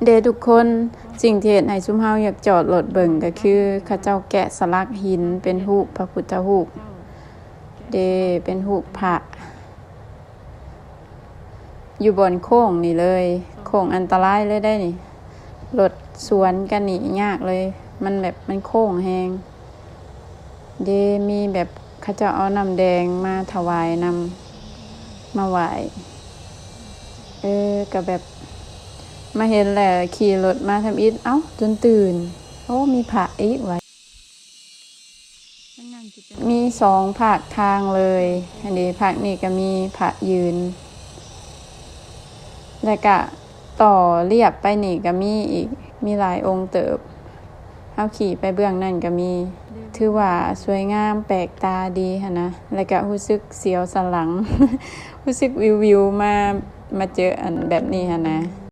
ເດ້ທຸກຄົນ, ສິ່ງທີ່ເຮັດໃຫ້ຊຸມເຮົາຢາກຈອດລົດເບິ່ງກໍຄື ເຂົາເຈົ້າແກະສະຫຼັກຫີນເປັນຮູບພະພຸດທະຮູບເດ້, ເປັນຮູບພະ ຢູ່ບ່ອນໂຄ້ງນີ້ເລີຍ, ໂຄ້ງອັນຕະລາຍເລີຍໄດ໋ນີ້, ລົດສວນກັນນີ້ຍາກເລີຍ, ມັນແບບມັນໂຄ້ງແຮງເດ້. ມີແບບເຂົາເຈົ້າເອົານ້ຳແດງມາຖວາຍນຳ ມາໄຫວ້. ເອີ ກໍແບບມາເຫັນແລ້ວຂີ່ລົດມາທຳອິດ, ເອົ້າ ຈົນຕື່ນ, ໂອ້ ມີພະອີກວ່າ. ມີສອງພາກທາງເລີຍ, ອັນນີ້ພາກນີ້ກໍມີພະຢືນ, ແລ້ວກະຕໍ່ລຽບໄປນີ້ກໍມີອີກ, ມີຫຼາຍອົງເຕີບ. ເຮົາຂີ່ໄປເບື້ອງນັ້ນກໍມີ, ຖືວ່າສວຍງາມແປກຕາດີຫັ້ນນະ, ແລ້ວກະຮູ້ສຶກສຽວສັນຫຼັງ, ຮູ້ສຶກວິວໆ ມາ ມາເຈີອັນແບບນີ້ຫັ້ນນະ.